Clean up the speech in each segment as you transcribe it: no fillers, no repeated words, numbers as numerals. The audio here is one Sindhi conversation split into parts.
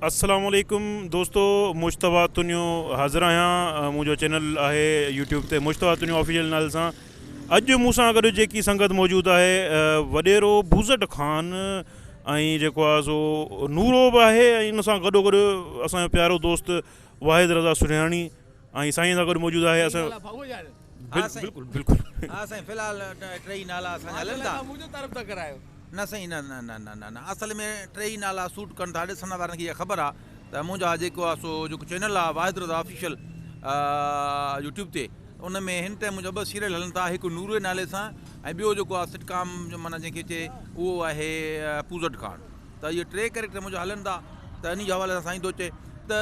السلام عليڪم دوستو مجتبيٰ تنيو حاضر آهيان منهنجو چينل آهي يوٽيوب تي مجتبيٰ تنيو آفيشل نالي سان اڄ مون سان گڏ جيڪي سنگت موجود آهي وڏيرو بوزٽ خان ۽ جيڪو آهي سو نورو به آهي ۽ ان سان گڏو گڏ اسان جو پيارو دوست واحد رضا سرهياڻي ۽ سائين سان گڏ موجود آهي اسان بلڪل بلڪل ها سائين في الحال ٽئي نالا اسان جا هلن ٿا منهنجو تعارف ٿا ڪرايو نه سائين نه نه نه نه نه نه اصل ۾ ٽئي نالا سوٽ ڪن ٿا ڏسڻ وارن کي اها خبر آ ته منهنجا جيڪو آ سو جيڪو چينل آ واحد رضا آفيشل يوٽيوب تي ان ۾ هن ٽائيم منهنجا ٻه سيريل هلن ٿا هڪ نوري نالي سان ۽ ٻيو جيڪو آ سٽ ڪام معنيٰ جنهن کي چئي اهو آهي پوزٽ خان ته اهي ٽي ڪريڪٽر منهنجا هلن ٿا ته انهي جي حوالي سان سائين ٿو چئي ته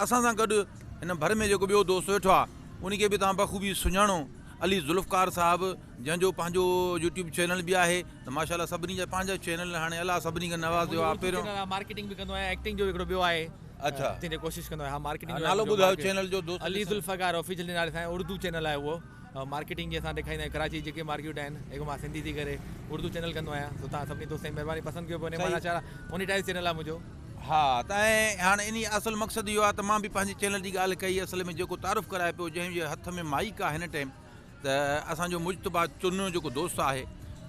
اسان سان گڏ هن ڀر ۾ جيڪو ٻيو دوست ويٺو آ ان کي به توهان بخوبي سڃاڻو علي ذوالفقار صاحب جنهن جو پنهنجو يوٽيوب چينل به آهي ته ماشاء الله سڀني جا پنهنجا چينل هاڻي الله سڀني کي نوازيو آ پهريون چينل آ مارڪيٽنگ به ڪندو آهيان ايڪٽنگ جو هڪڙو ٻيو آهي اڇا تنهن تي ڪوشش ڪندو آهيان ها مارڪيٽنگ جو نالو ٻڌايو چينل جو دوست علي ذوالفقار آفيشل جي نالي سان اردو چينل آهي اهو مارڪيٽنگ جي اسان ڏيکاريندا آهيون ڪراچي جي جيڪي مارڪيٽ آهن هڪ مان سنڌي ٿي ڪري اردو چينل ڪندو آهيان سو توهان سڀني دوستن جي مهرباني پسند ڪيو پوء مانا چارا مونيٽائز چينل آهي منهنجو. ها ته ۽ هاڻ انهي اصل مقصد اهو آهي ته مان به پنهنجي چينل جي ڳالهه ڪئي اصل ۾ جيڪو تعارف ڪرائي پيو جنهن جي هٿ ۾ مائيڪ آهي هن ٽائيم ته اسان جو مجتبيٰ چنو جيڪو دوست آهي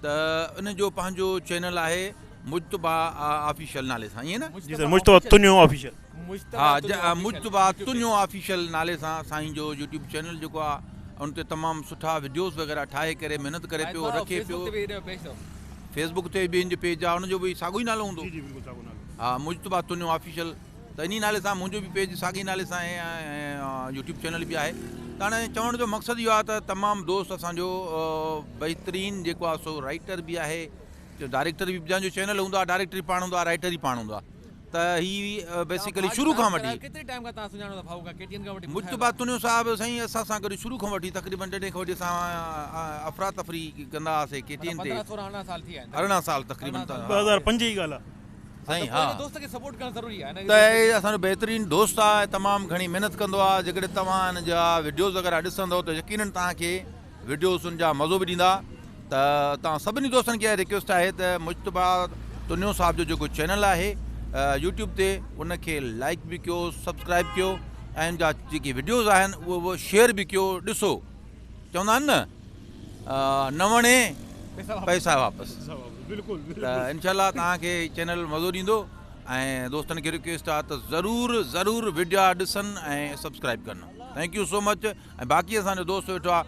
ته ان جو پنهنجو چينل آهي مجتبيٰ آفيشل نالي سان ائين نه جي سر مجتبيٰ تنيو آفيشل ها مجتبيٰ تنيو آفيشل نالي سان سائين جو يوٽيوب چينل جيڪو آهي ان تي تمام سٺا وڊيوز وغيره ٺاهي ڪري محنت ڪري پيو رکي پيو فيس بڪ تي به ان جو پيج آهي ان جو به ساڳيو ئي نالو هوندو جي جي بلڪل ساڳيو نالو ها مجتبيٰ تنيو آفيشل ته انهي نالي سان منهنجو به پيج ساڳي نالي سان آهي ۽ يوٽيوب چينل به آهي ته هاڻي چوڻ جو مقصد اهو آهي ته تمام دوست اسان جو بهترين جيڪو آهي سو رائيٽر به آهي ڊائريڪٽر به جنهن جو چينل هوندو آهي ڊائريڪٽر ئي پاڻ هوندو آهي رائيٽر ئي پاڻ هوندو آهي ته هي بيسيڪلي شروع کان وٺي ڪيتري ٽائيم کان توهان سڃاڻو ٿا ڀائو کان ڪي ٽي اين کان وٺي مجتبيٰ تنيو صاحب سائين اسان سان گڏ شروع کان وٺي تقريبن جڏهن کان وٺي اسان افرا تفري ڪندا هئاسي ڪي ٽي اين تي 15 16 18 سال ٿي ويا آهن 18 سال تقريبن 2005 جي ڳالهه آهي سائين ها دوست کي سپورٽ ڪرڻ ضروري آهي ته هي اسان جو بهترين دوست آهي تمام گهڻي محنت ڪندو آهي جيڪڏهن توهان هن جا وڊيوز وغيره ڏسندو ته يقينن توهان کي وڊيوز ان جا مزو به ڏيندا ته توهان سڀني دوستن کي ريڪويسٽ آهي ته مجتبيٰ تنيو صاحب جو جيڪو چينل آهي يوٽيوب تي ان کي لائڪ به ڪيو سبسڪرائب ڪيو ۽ ان جا جيڪي وڊيوز آهن اهي به شيئر به ڪيو ڏسو چوندا آهن نه نه وڻي پئسا واپس ته انشاء الله توهان کي چينل مزو ڏيندو ۽ دوستن کي ريڪويسٽ آهي ته ضرور ضرور وڊيا ڏسن ۽ سبسڪرائب ڪن thank you so much ۽ باقي اسان جو دوست ويٺو آ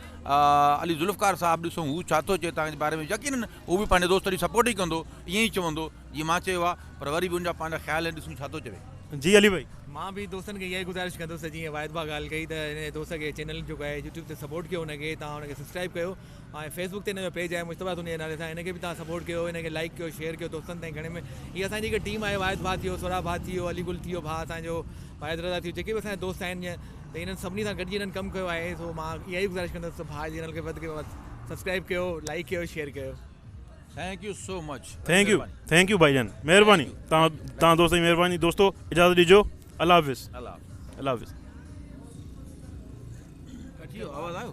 علي ذوالفقار صاحب ڏسون هو ڇا ٿو چئي توهان جي باري ۾ يقينن هو به پنهنجي دوست جي سپورٽ ئي ڪندو ائين ئي چوندو جيئن مان چيو آ پر وري به ان جا پنهنجا خيال آهن ڏسون ڇا ٿو چوي. جي علي ڀائي. مان به دوستن کي اها ئي گذارش ڪندس ته جيئن واحد ڀاء ڳالهه ڪئي ته هن دوست کي چينل جيڪو آهي يوٽيوب تي سپورٽ ڪيو هن کي توهان هن کي سبسڪرائب ڪيو ۽ فيس بڪ تي هن جو پيج آهي مجتبيٰ تنيي جي نالي سان هن کي به توهان سپورٽ ڪيو هن کي لائيڪ ڪيو شيئر ڪيو دوستن تائين گهڻي ۾ هي اسان جي جيڪا ٽيم آهي واحد ڀاء ٿي ويو سهراب ڀاء ٿي ويو علي گل ٿي ويو ڀاء اسان جو واحد رضا ٿي ويو جيڪي به اسان جا دوست آهن ته انهن سڀني سان گڏجي انهن ڪم ڪيو آهي سو مان اها ئي گذارش ڪندس ته ڀاء جي چينل کي وڌ کان وڌ سبسڪرائب ڪيو لائيڪ ڪيو شيئر ڪيو. Thank you so much thank you thank you ڀائي جان مهرباني توهان توهان دوستن جي مهرباني دوستو اجازت ڏجو الله حافظ الله حافظ الله حافظ ڪٽي ويو آواز آيو.